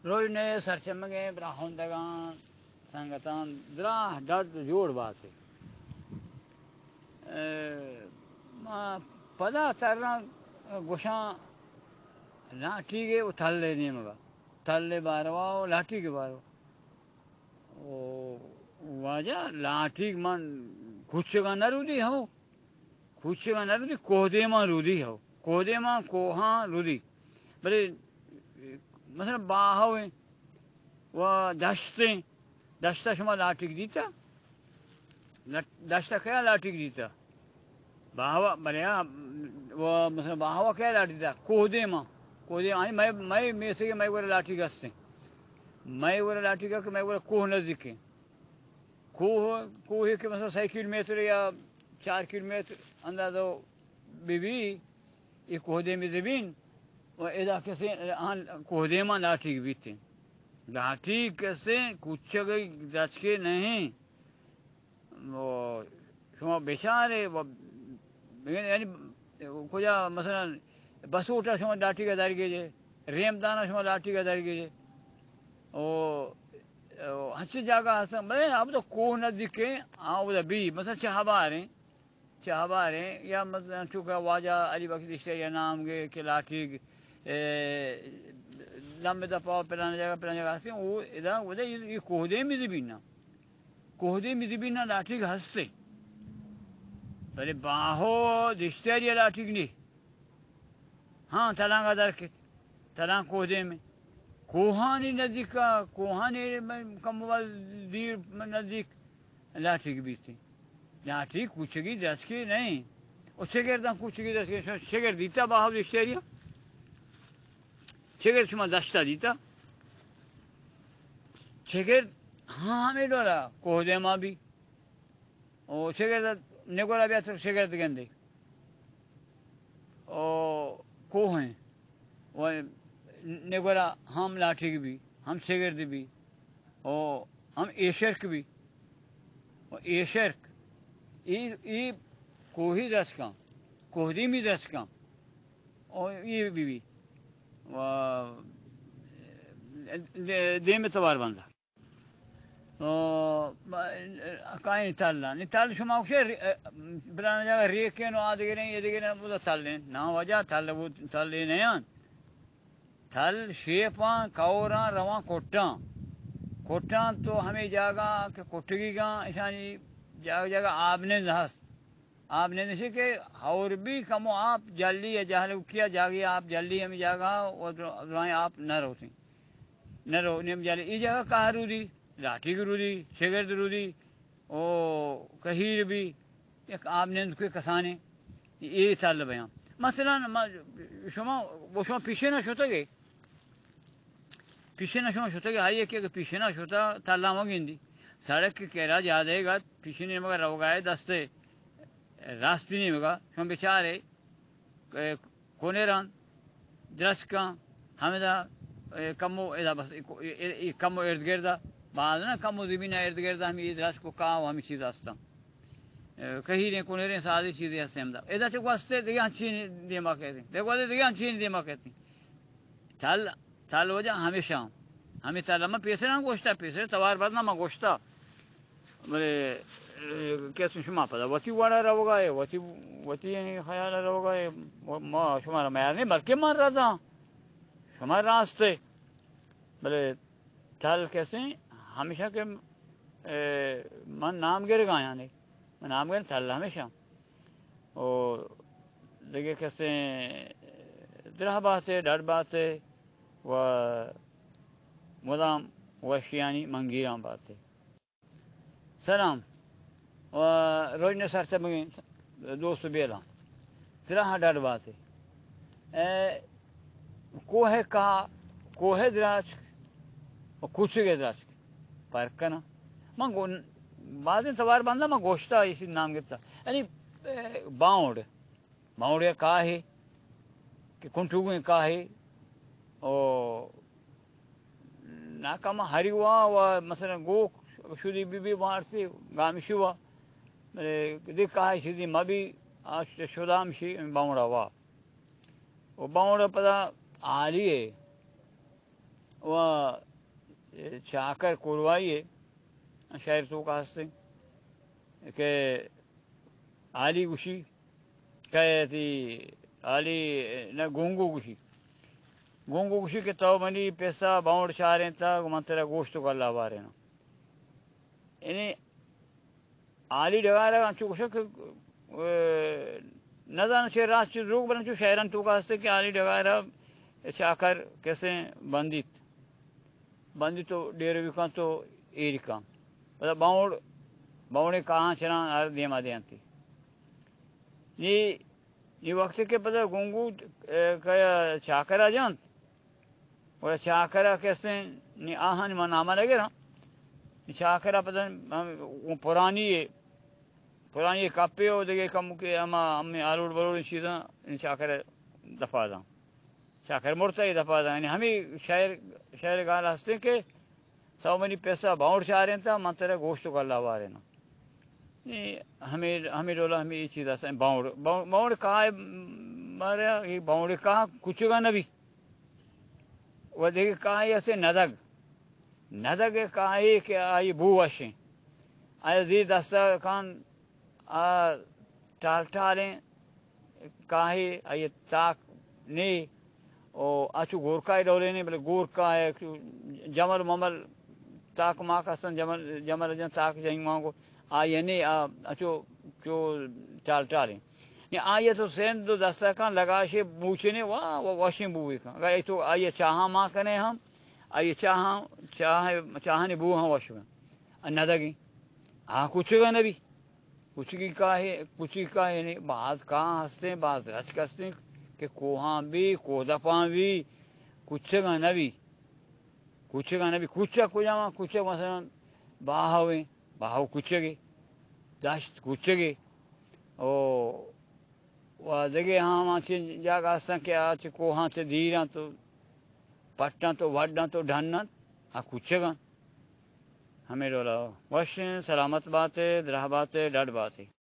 روژن ءِ سرچمگیں براہندگاں، سنگتاں، دراہ ڈڈ جوڑ بات۔ اے، ما پدا تراں گوشاں لاٹیگ ءِ و تل ءِ نیمگا، تل ءِ باروا و لاٹیگ ءِ باروا۔ او واجہ، لاٹیگ من کوچگاں نہ رودی ہو، کوچگاں نہ رودی، کوہ دیماں رودی ہو، کوہ دیماں، کوہاں رودی۔ بلے مثلاً باہو ایں و دشت ایں، دشتا شما لاٹیگ دیتا؟ لٹ-، دشتا کیا لاٹیگ دیتا؟ باہوا، بلے آ، و مثلاً باہوا کیا لاٹیگ دیتا؟ کوہ دیما، کوہ دیما، آنی مئے، مئے میسگے مئے گورا لاٹیگ ہستیں۔ مئے گورا لاٹیگ کہ مئے گورا کوہ نزدیکیں۔ کوہ، کوہے کہ مثلاً سئے کیلومتر یا چار کیلومتر اندازہ بہ بی، اے کوہ دیمی زمین و ادا کسے آن کوہ دیما لاٹیگ بیتیں۔ لاٹیگ کسے کوچگے درچکے نہیں۔ و شما بچارے و بگن، یعنی کجا مثلاً بسوٹا شما لاٹیگا درگیجے، ریمدانا شما لاٹیگا درگیجے۔ او، او ہنچیں جاگہ ہستن، بلے اب تو کوہ نزدیکیں، آ اودا بی، مثلاً چہ ہباریں، چہ ہباریں، یا مثلاً چونکہ واجہ علی بخش دشتیاری نام گے کہ لاٹیگ، اے، لمبے دپا پلان جاگہ، پلان جاگہ ہستیں، او ادا، اودا یہ، یہ کوہ دیمی زمین نا۔ کوہ دیمی زمین نا لاٹیگ ہستے۔ بلے باہو دشتیاری لاٹیگ نہیں۔ ہاں، تلانگا در کت۔ تلانگ کوہ دیمیں۔ کوہانی نزدیکا، کوہانی کم و دیر نزدیک لاٹیگ بیتیں۔ لاٹیگ کوچگی درچکے نہیں۔ و چگرداں کوچگی درچکے، شما چگرد دیتا باہو دشتیاریا؟ چگرد شما دشتا دیتا؟ چگرد، ہاں، ہمیں ڈولا کوہ دیما بی۔ او چگرد نگورا بیا تو چگرد گندے۔ او کوہ ایں۔ و نگورا ہم لاٹیگ بی، ہم چگرد بی، او ہم ایشرک بی، او ایشرک۔ ای، ای کوہی درچکاں، کوہ دیمی درچکاں۔ او ای بی بی۔ و دیم توار بندا۔ او، کائیں تل ءَ۔ نی تل شما گوشے ری-، بلانا جاگہ ریکیں و آ دگریں، یہ دگریں، بودا تلیں۔ نا واجہ، تل وہ تلے نیان۔ تل شیپاں، کوراں، رواں کٹاں۔ کٹاں تو ہمیں جاگہ کہ کٹگی گاں، اشانی جاگہ جاگہ آب نند ہست۔ آپ نندشی کہ ہور بی کمو آپ جلی یا جہل کیا جاگی آپ جلی ہمیں جاگہ و در-، درائیں آپ نہ روتیں۔ نہ رو، نیم جلی۔ ای جاگہ کاہ رودی، لاٹیگ رودی، چگرد رودی، او کہیر بی، یک آپ نند کوئی کسانے، اے تل بیاں۔ مثلاً ما، شما، وہ شما پیشے نہ شتگے؟ پیشنا شما شتگ، ہر یکے کہ پیشنا شتا تلا مگندی۔ سڑک کہ کرا جادے گت، پیشنی نیمگا روگائے دستے راستی نیمگا، شما بچارے، اے، کونیران، درچکاں، ہمدا، اے، کمو ادا بس، اے، اے، اے، کمو ارد گردا، باز نہ کمو زمین ارد گردا ہمیں درچک و کاہ و ہمیں چیز ہستاں۔ اے، کہیریں کونیریں سازی چیزی ہستیں ہمدا۔ ادا چہ گوستے دگہ انچین دیما کہتیں۔ دگہ گوستے دگہ انچین دیما کہتیں۔ تل، تل وجہ ہمیشہ ہم۔ ہمیں تل ہم پیسر ہم گوشتا، پیسر توار بد نہ ما گوشتا۔ بلے، اے، کس شما پدا وتی وڑا روگا ہے، وتی، وتی خیال روگا ہے، ما شما را میار نہیں، بلکہ من رضا۔ شما راستے۔ بلے تل کسیں ہمیشہ کہ، اے، من نام گرگا یعنی۔ من نام گر تل ہمیشہ۔ او دگہ کسیں درہ باتے، ڈڈ باتے و مدام وشیانی منگیران باتے۔ سلام و روژن سرچمگیں دوست و بیلاں۔ درہ ڈڈ باتے۔ اے کوہ کا، کوہ درچک و کوچگ درچک فرق کنا۔ من گو-، بازیں توار بندا من گوشتا، اسی نام گپتا۔ یعنی، اے، باؤنڈ۔ باؤنڈ یا کاہے، کہ کنٹوگیں کاہے، او ناکام ہریوا و مثلاً گوک شدی بی بی مارسی گامشی وا، بلے دی کاہے شدی مبی، آ شدام شی باؤنڈا وا۔ و باؤنڈا پدا عالی ہے۔ و چاکر کوروائی ءِ شعر توکا ہستیں کہ عالی گوشی، کئے تئی عالی، نہ، گونگو گوشی۔ گونگو گوشی کہ تو منی پسا بونڑ چارینتا، من ترا گوشت و گلا واریناں۔ یعنی عالی ڈگار ءَ انچو گوشاں کہ، اے، نزاناں چہ راست چہ دروگ، بلے انچو شعرانی توکا ہست کہ عالی ڈگار ءَ چاکر کسیں بندیت، بندیت و ڈیروی کنت و ایری کنت۔ پدا بونڑ، بونڑیں کاہاں چناں ہر دیما دینتی۔ نی، نی وقتی کہ پدا گونگو، اے، کہ چاکر ءَ جنت، گڑا چاکر ءَ کسیں، نی آہانی من نام ءَ نہ گراں۔ نی چاکر ءَ پدا ہم، اوں پرانی ءَ، پرانی ءَ کپے و دگہ کمکے ہما ہمے آلوڑ بلوڑیں چیزاں، نی چاکر ءَ دپا داں۔ چاکر مرتا ءَ دپا داں۔ یعنی ہمے شعر، شعر گال ہستیں کہ تو منی پسا بونڑ چارینتا، من ترا گوشت و گلا واریناں۔ اے ہمے، ہمے ڈولا ہمے اے چیز است۔ بونڑ، بونڑ، بونڑ کاہ مارا، اے بونڑ کاہ کچگا نبی۔ و دگہ کاہے است ندگ۔ ندگ کاہے کہ آئی بو وشیں۔ آئی زی دستا کن آ ٹال ٹالیں کاہے، آئی تاک نے، او اچو گورکا ڈولے نے، بلے گورکا ہے، جمل ممل تاک ماک ہستن، جمل، جمل جن تاک جنگ مانگو، آئی نے، آ اچو چو ٹال ٹالیں۔ نے آئی تو سین دو دستا کن لگاشے بوچنے وا، وا وشیں بوئے کن۔ اگر تو آئی چاہاں ما کنے ہم، آئی چاہاں، چاہ، چاہانی بو ہم وش بن۔ ندگیں۔ آ کچگا نبی۔ کچگی کاہے، کچگی کاہے نے، باز کاہ ہستیں، باز رچک ہستیں کہ کوہاں بی، کوہ دپاں بی، کچگاں نہ بی، کچگاں نہ بی۔ کچگ کجام؟ کچگ مثلاً باہویں، باہو کچگے، دشت کچگے، او و دگہ ہم انچیں جاگہ ہستن کہ آ چہ کوہاں چہ دیراں تو پٹاں تو وڈاں تو ڈناں، آ کچگاں۔ ہمے ڈولا وشیں، سلامت باتے، دراہ باتے، ڈڈ باتے۔